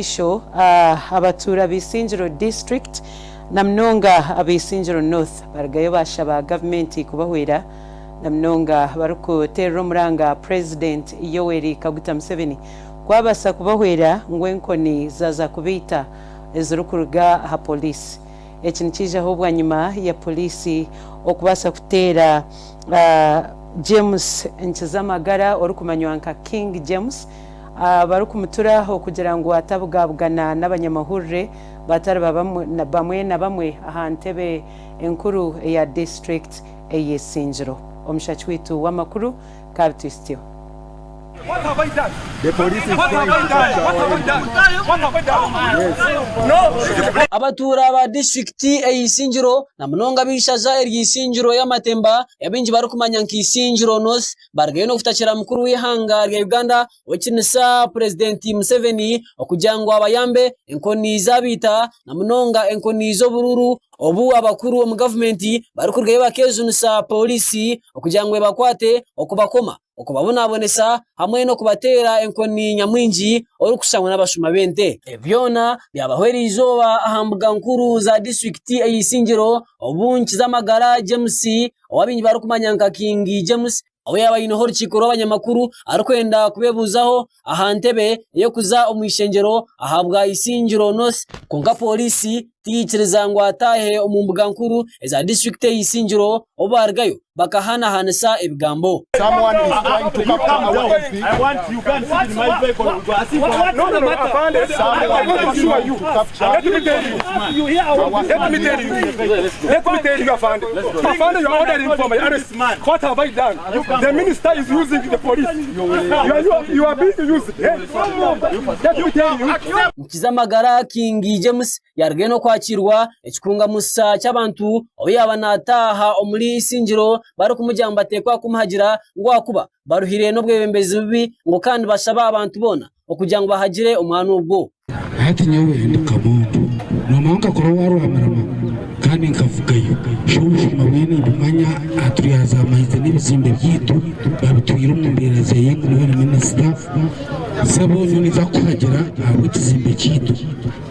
Maisho abatuura b'Isingiro District na munonga ab'Isingiro North barugayo bashaba gavumenti kubahwera na munonga barikuteerera omuranga Purezidenti Yoweri Kaguta Museveni kubabaasa kubahwera ngu enkoni zaaza kubaita ezirikuruga aha Poliisi. Eki nikiijaho bwanyima ya Poliisi okubaasa kuteera James Nkizamagara orikumanywa nka King James Abarikumutura okugira ngu atabugabugana n'abanyamahurire batari bamwe na bamwe aha ntebe enkuru eya disiturikiti ey'Isingiro. Omushaki waitu w'amakuru Kabituhitsyeho. Abatuura ba disiturikiti ey'Isingiro na munonga ab'eishaza ery'Isingiro ey'amatemba ei abaingi barikumanya nka Isingiro North Barugayo n'okutakira mukuru w'eihanga rya Uganda ow'ekitinisa Purezidenti Museveni okugira ngu abayambe enkoni zaabaita na munonga enkoni z'oburuuru obu abakuru omu gavumenti barikurugayo bakeejunisa pooriisi okugira ngu ebakwate okubakoma, okubabonabonesa hamwe n'okubateera enkoni nyamwingi orikushusha ngu n'abashuma b'ente. Ebi byona byabaho eriizooba aha mbuga nkuru za disiturikiti ey'eisingiro obu Nkizamagara James ou abaingi barikumanya nka King James ou yaaba aineho orukiiko rw'abanyamakuru arikwenda kubeebuuzaho aha ntebe ey'okuza omu ishengyero ahabwa Isingiro North kwonka pooriisi tiyaikiriza ngu ataahe omu mbuga nkuru eza disiturikiti eya Isingiro obu baarugayo bakahanahanisa ebigambo. Nkizamagara King James yarugayo n'okwakirwa ekikungamusa ky'abantu obu yaaba nataaha omuri Isingiro barikumugira ngu nibateekwa kumuhagira ngu ahakuba baruhire n'obwebembezi bubi ngu kandi nibashaba abantu boona okugira ngu bahagire omwana ogwo. Hati nyowe ndi Kamondo, noomanya nkakora owa Rwamirama kandi nkavugayo. Sho obushuma bweye nimbumanya aha turyaza amaizi n'ebizimbe byaitu babitwire omu mbeera zeye ngu niwe ni minisita. Sebo nyowe ninza kukuhagira ahabw'ekizimbe kyaitu.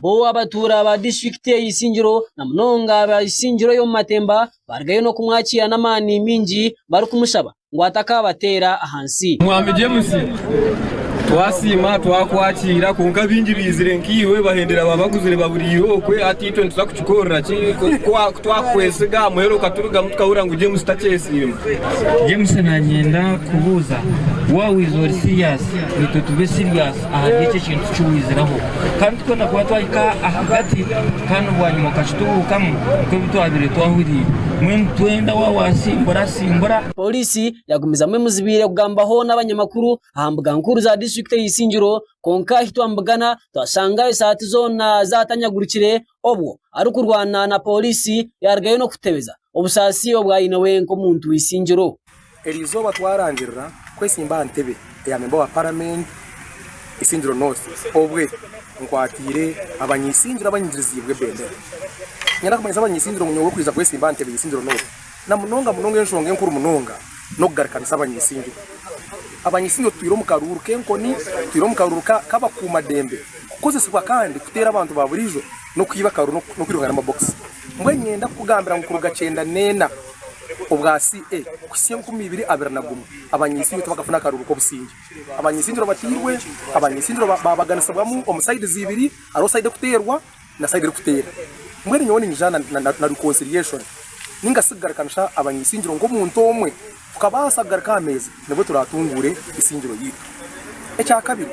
Bo abatuura ba disiturikiti eya Isingiro na munonga aba Isingiro ey'omu Matemba barugayo n'okumwakiira n'amaani maingi barikumushaba ngu atakabateera ahansi. Mwami James, twasiima twakwakiira kwonka baingi baizire nkaiwe bahendera babaguzire baburiire okwe hati itwe nituza kukikorera ki ku twakukwesiga aha muheru okaturugamu tukahurira ngu James takyesiima. James nanyenda kubuuza waaba waiza ori serious naitwe tube serious ahari eki ekintu eki waiziraho kandi tikwenda kuba twahika ahagati kandi bwanyima okakitubuukamu nk'ebi twabaire twahuriire mbwenu nitwenda waaba wasimbura simbura. Pooriisi yagumizamu emuzibiire kugambaho n'abanyamakuru aha mbuga nkuru za disiturikiti eya Isingiro kwonka ahi twamubugana twashanga esaati zoona zatanyagurukire obwo arikurwana na pooriisi yarugayo n'okutebeza obusaasi obu aine we nk'omuntu w'Isingiro. Eriizooba twarangirira kwesimba aha ntebe eya memba wa Paramenti Isingiro North obwe nkwatiire abanyeisingiro abanyingiriziibwe ebendera. Niinyenda kumanyisa abanyeisingiro ngu nyowe kwija kwesimba aha ntebe ya Isingiro North na munonga munonga enshonga enkuru munonga n'okugarukanisa abanyeisingiro. Abanyeisingiro tutwire omu karuuru k'enkoni, tutwire omu karuuru k'abakuumadembe kukozesibwa kandi kuteera abantu ba buriijo n'okwiba akaruuru n'okwiruka n'amabokisi. Mbwenu niinyenda kukugambira ngu kuruga 94 obwa CA kuhitsya 2021, abanyeisingiro tibakafuna akaruuru k'obusingye. Abanyeisingiro batairwe, abanyeisingiro babaganisibwamu omu sides ibiri, hariho side erikuteerwa na side erikuteera. Mbwenu nyowe niinyija na reconciliation ninga shi kugarukanisa abanyeisingiro nk'omuntu omwe tukabaasa kugaruka aha meeza nibwo turatunguure isingiro yaitu. Ekyakabiri,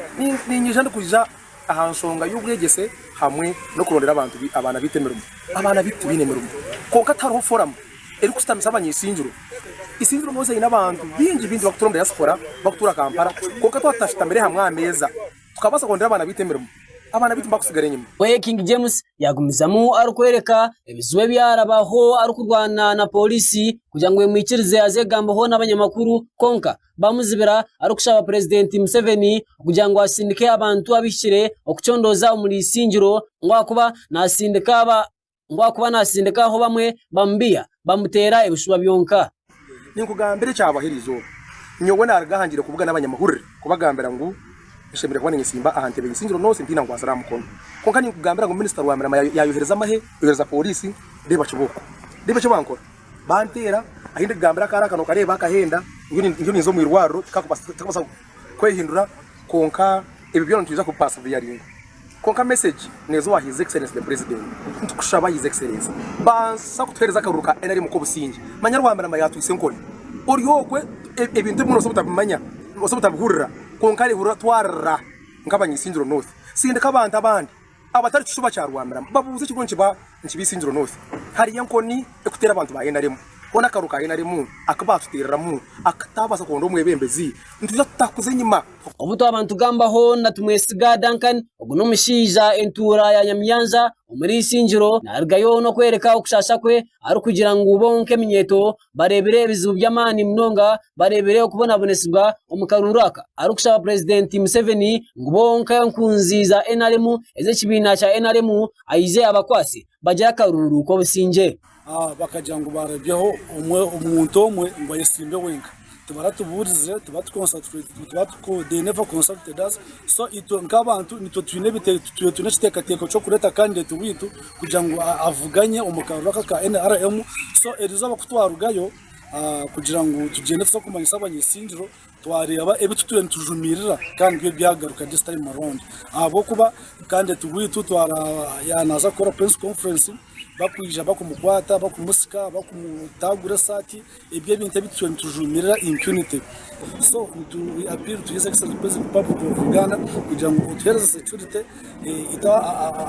niinyija ndikwija aha nshonga y'obwegyese hamwe n'okurondera abantu abaana baitu emirimo. Abaana baitu tibaine mirimo kwonka tihariho foramu erikushutamisa abanyeisingiro. Isingiro North eine abantu baingi baingi barikutuura omu diaspora, barikutuura Kampala kwonka twaba tutashutamire hamwe aha meeza tukabaasa kurondera abaana baitu emirimo, abaana baitu nibakusigara enyima. We King James yagumizamu arikworeka ebizibu ebi yarabaho arikurwana na pooriisi kugira ngu emwikirize aze kugambaho n'abanyamakuru kwonka bamuzibira arikushaba Purezidenti Museveni kugira ngu asindike abantu abahikire okucondooza omuri Isingiro ngu ahakuba nasindika aho bamwe bamubiha bamuteera ebishuba byonka. Ninkugambira ekyabaho eriizooba. Nyowe naruga aha ngiire kubugana abanyamahurire kubagambira ngu. Nshemereire kuba ninyesimba aha ntebe y'Isingiro North ntiina nkwasire aha mukono. Kwonka ninkugambira ngu Minisita Rwamirama yaayohereza amahe, yaayohereza pooriisi, reeba kibooko. Reeba eki bankora. Banteera, ahi ndikugambira akaara aka nookareeba akahenda, ndiyo ninza omu irwariro tikakubaasa kwehindura kwonka ebi byona nitwija kubipaasiviyaringa. Kwonka message neeza owa His Excellency the President. Nitukushaba His Excellency, baasa kutuheereza akaruru ka nrm k'obusingye. Manya Rwamirama yaatwitsa enkoni. Ori okwe ebintu ebimwe noobaasa obutabimanya, noobaasa obutabihurira kwonka arihurira twarira nk'abanya Isingiro North. Sindika abantu abandi abatari kishuba kya Rwamirama babuuze ekiriho nikiba nikiba Isingiro North. Hariyo enkoni erikuteera abantu ba nrm. Hoona akaruru ka nrm aku baatuteereramu akataabaasa kuronda omwebembezi, nitwija tutakuza enyima. Obu twaba nitugambaho na Tumwesiga Duncan, ogu n'omushaija entuura ya Nyamiyanja omuri Isingiro, narugayo n'okworeka okushaasha kwe arikugira ngu bo nk'eminyeeto bareebire ebizibu by'amaani munonga, bareebire okubonabonesibwa omu karuuru aka arikushaba Purezidenti Museveni ngu bo nk'enkunzi za NRM ez'ekibiina kya NRM aije abakwatse bagire akaruuru k'obusingye. Bakagira ngu baarabyeho omuntu omwe ngu ayesimbe wenka. Tibaratubuurize, they never consulted us. So itwe nk'abantu nitwe twine ekiteekateeko ky'okureeta candidate waitu kugira ngu avuganye omu karuru aka aka NRM. So erizooba ku twarugayo kugira ngu tugyende tuze kumanyisa abany'isingiro, twareeba ebi tutwire nitujumirira kandi nibyo byagaruka this time around ahabw'okuba candidate waitu naaza kukora press conference bakwija bakumukwata bakumusika bakumutagura esaati ebyo ebintu ebi tutwire nitujumirira impunity so we appeal to his excellency president republic of Uganda kugira ngu otuhereze security itwe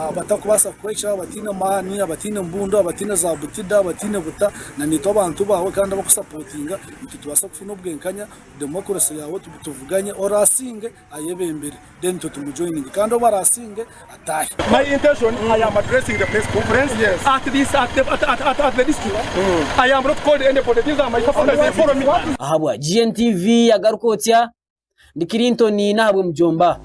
abatakubaasa kukwecwaho abataine maani abataine mbundu abataine za butida abataine buta naitwe abantu baawe kandi abakusapotinga Nitubaasa kufuna obwenkanya, democracy yaawe tuvuganye, oraasinge ayebembere then itwe tumujoininge kandi obu araasinge ataahe. My intention I am addressing the press conference at this at the at at at at the district I am not called anybody these are my supporters they follow me. Ahabwa GNTV agaruka otsya, ndi Clinton Nahabwe Mujomba.